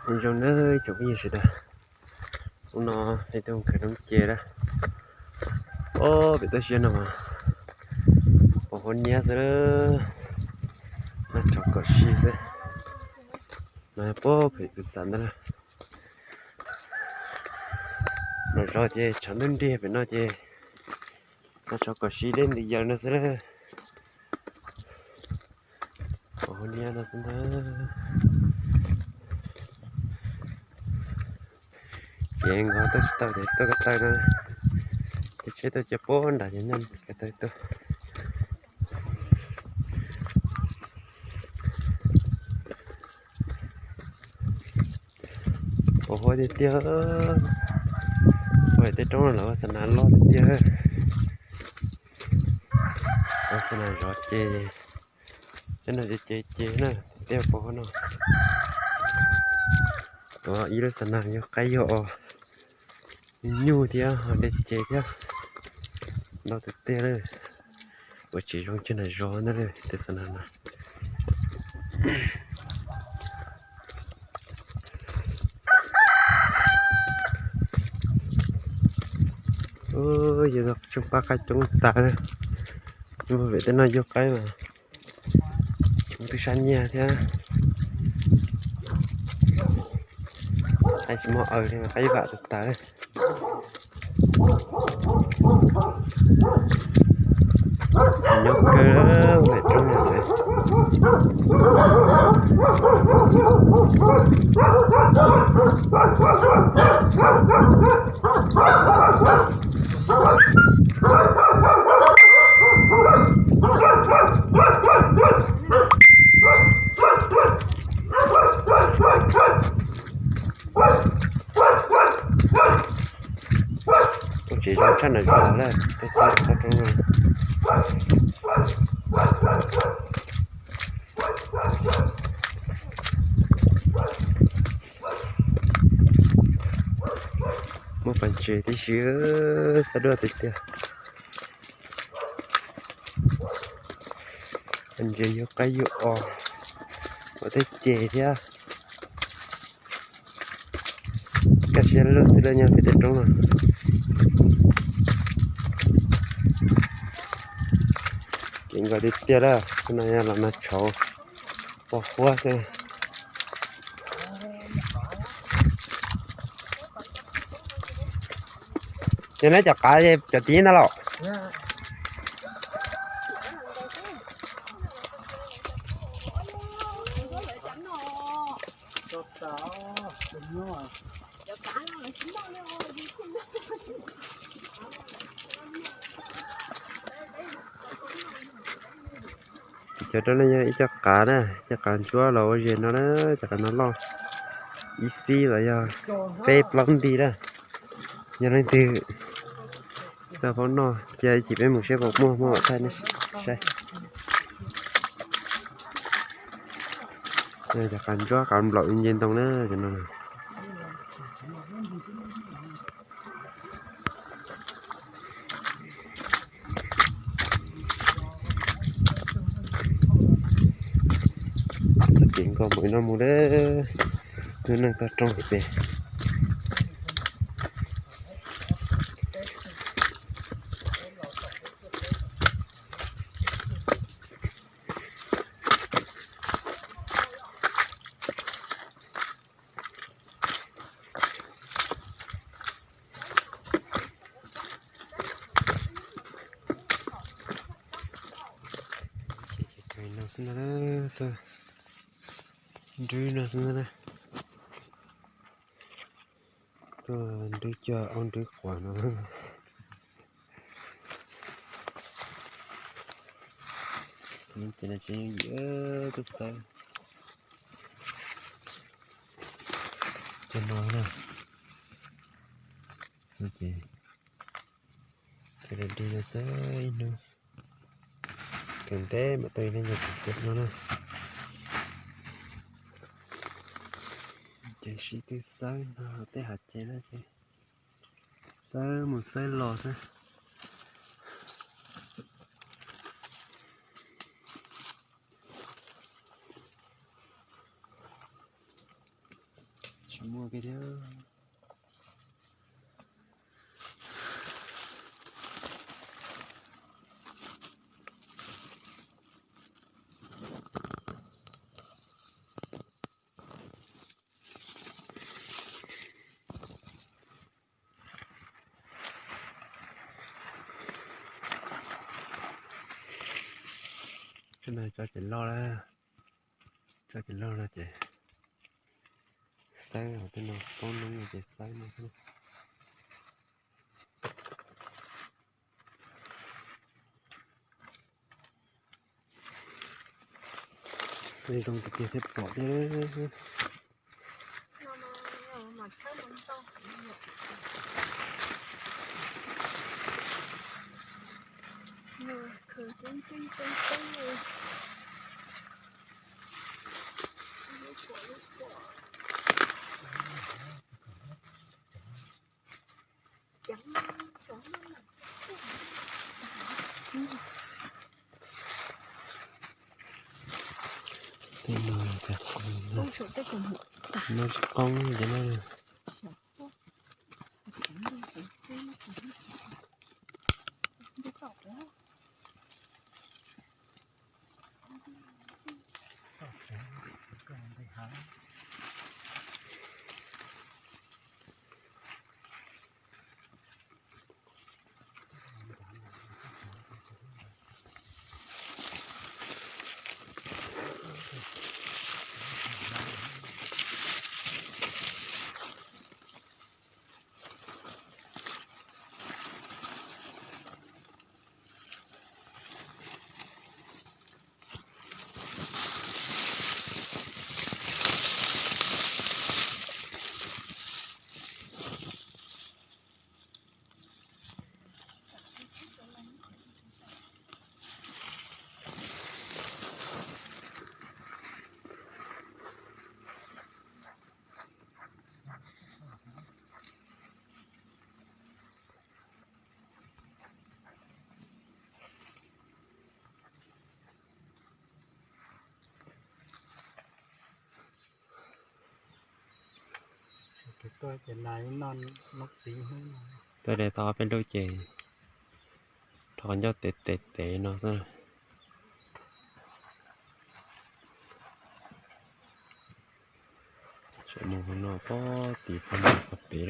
Nyob zoo nawb ib tsoom phooj ywg sawv daws, hnub no peb tuaj mus khaws noob ce lawm. Ob pem toj siab no mas pos huab niab xwb, noj tshav kom si xwb. No pog pem tus xav ntawd lawm. Los zov ces tshav ntuj nrig pem no ces noj tshav kom si deb ntws yaws no xwb lawm. Pos huab niab no xwb ntag. Ces nkaus tuaj tsis tau ces tuaj ko taw no, ces tsheb tuaj cia puag nram ces nyob ko taw tuaj. Pos huab tiag tiag. Ua tej roob no lawv ua xa nas loj tiag tiag. Ua xa nas zov ces, cov no ces ces ces na, tej pos huab no. Tuav ib lub xa nas yog qaib yog os, nyuj thiab ho dej ces thiab. Ntau tiag tiag lawm. Ua tsis zoo cog nas zov ntag lawm tej xa nas no. Yog tsoo pab qaib coob tas lawm. Pem tej no yug qaib mas tsis muaj twb sab nyiaj thiab. Qaib tsis muaj aws li mas qaib vam tas tas. Xis nyob kawg lawm roob no. Tsis zoo tshaj nram zos lawm, tej toj roob no. Muaj pas ntses tib si, xab duaj tiag tiag. Pas ntses yug qaib yug os, ua tej ces thiab. Kaj siab lug xwb lawm nyob pem tej roob no. Kev nkaus tiag tiag lawm, no yog los noj tshauv pos huab xwb. Yog neb cov qav cov tiv ntag los. Cov rau no yog ib co qav na, cov qav ntsuab los ua zes no na, cov qav no loj ib xib los yog peb plaub nti na. Yog leej twg tsis tau paub noj cia ib chim peb mus saib puas muaj, muaj mam thaij nej saib. Cov qav ntsuab qav nplaum nce ntoo na cov no. Txoj kev nkaus mus no mus lawm, hnub neej toj roob pem. Ces no xwb ntag, tuaj nrwb no xwb ntag. Tuaj nrwb cog aub nrwb quas no. Ces no tseem yim twb xawb. Cov no na, ces dig no xwb ib hnub, kawm nteb mam tau ib leeg yog txiv xwb no na. Ces sib twb xawb no tej hav ces na ces xawb mus xawb los xwb. Muaj kiag thiab. Tso ces loj lawm, tso ces loj no ces xawb, tej no poob noob ces xawb no xwb. Xwb zoo tiag tiag thiaj pom thiab. Tej no cas qoob, no tsis qoob ces no. Tuaj de tau ob peb lub ces rho ncauj tev tev tev no xwb. Tseem mus hauv no pob tim pem no pem lawm.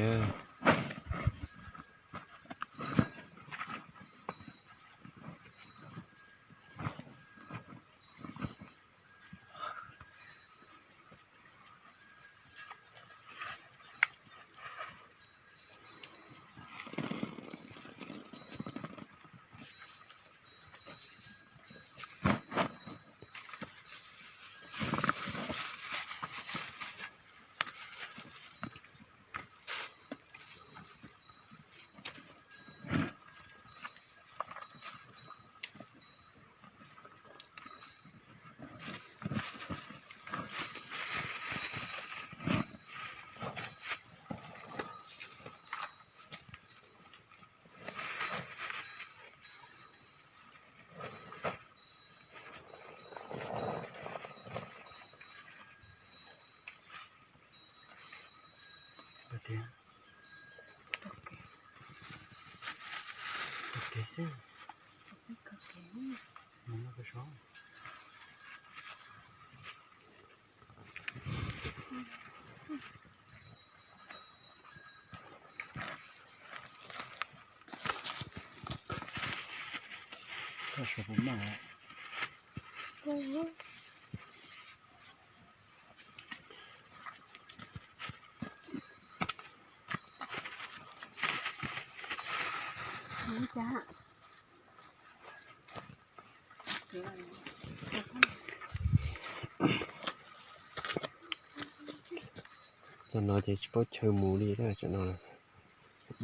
Cov no ces tsis paub chaw mus li, cov no,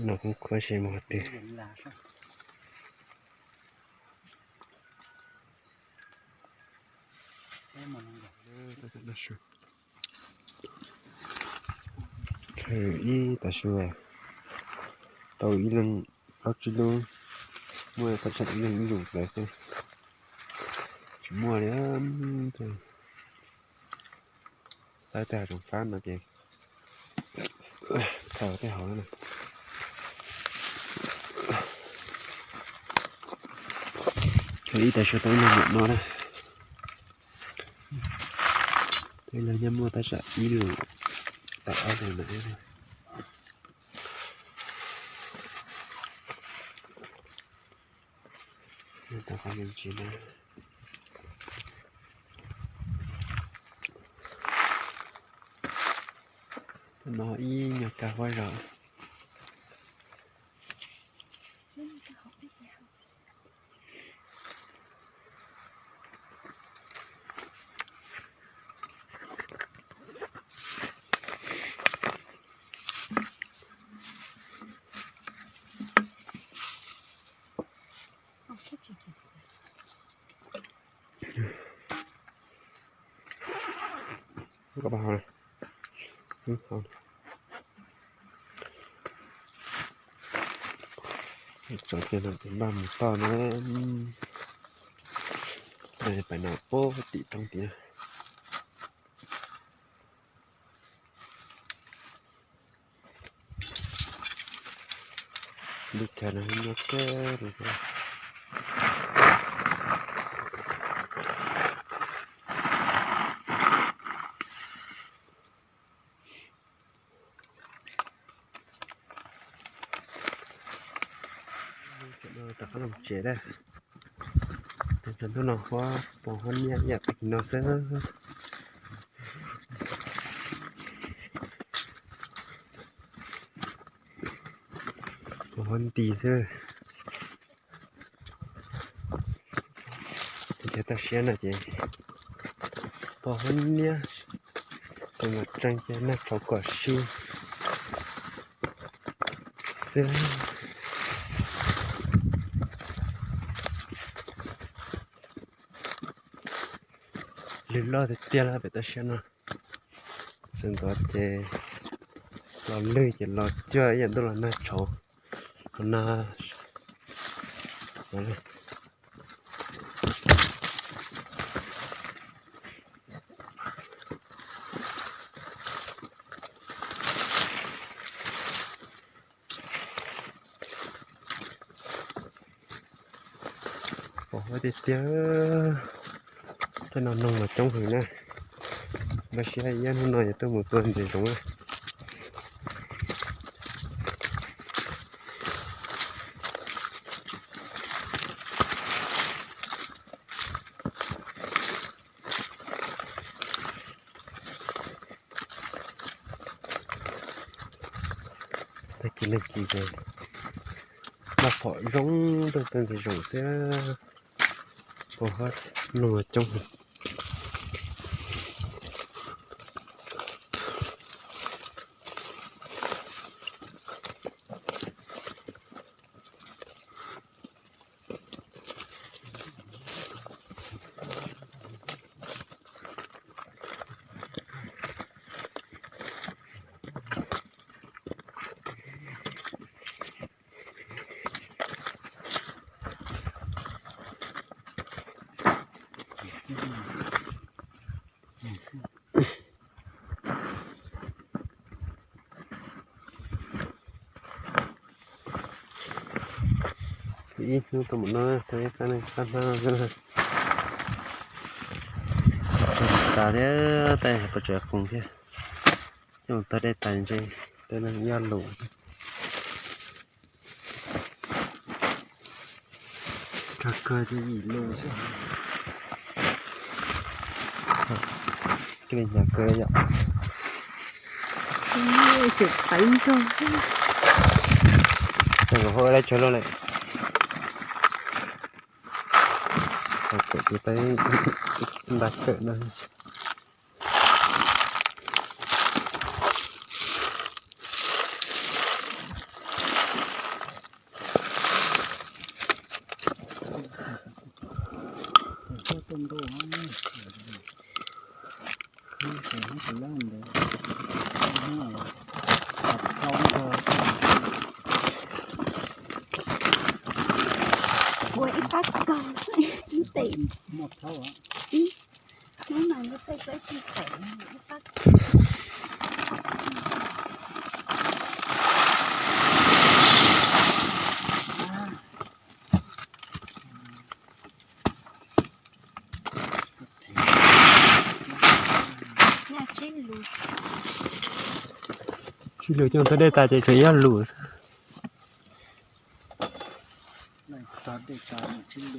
no kuv khuv xim mus qhov twg. Khaws ib tav su, tau ib leeg plaub tsib lub, muaj thaj tsam ib leeg ib lub ntawd xwb, tsis muaj li. Xav tias hav zoov fab no ces Thaum tej hauv no, ib tag suav tau ib lub nyuam no na. Tej no nyob muaj tab tsam ib lus tau ob lus na. Tau qhov me ntsis na. No ib nyuag kag huab zos. Tso kiag no ces npaj mus toj na. Pais no puag tim roob tid. Lub chaw no nyob kawg li. Rov qab los tsev na. Tus ntsuag ntuj no huab pos huab niab ib yam tag kis no xwb. Pos huab nti xwb. Ces toj siab no ces pos huab niab, ces mas tseem ces nag tshauv kom si xwb. Lwg loj tiag tiag li pem toj siab no. Sawv ntxov ces los lwg ces los cuag ib yam ntuj los nag tshauv, los nag. Pos huab tiag tiag. Tej no noog mas coob heev na. Npaj siab ib hnub no yuav tuaj mus tua ntses zoov na. Tag kis no ces npaj phom zoo, tuaj tua ntses zoov xwb. Pos huab noog coob heev. Ib hnub tuaj mus no, tau ib qab neeg qab hnab xwb na. Tas thiab, tej pos tsev qoos thiab. Coj mus tag dej tas ntses, tej no yog lus. Tsag kawg ces yim lus xwb. Kij li hnyav kawg yom. Ces pais nrog. Ces nkawd hau laj tsawg loj lawm. Hau kawm tus teb nta kawm no. Ua ib pab kawg, ib tes. Hnub no nws tej peb tsis tawm ib pab. Sib lug coj tau dej tas ces tseem yog lus xwb.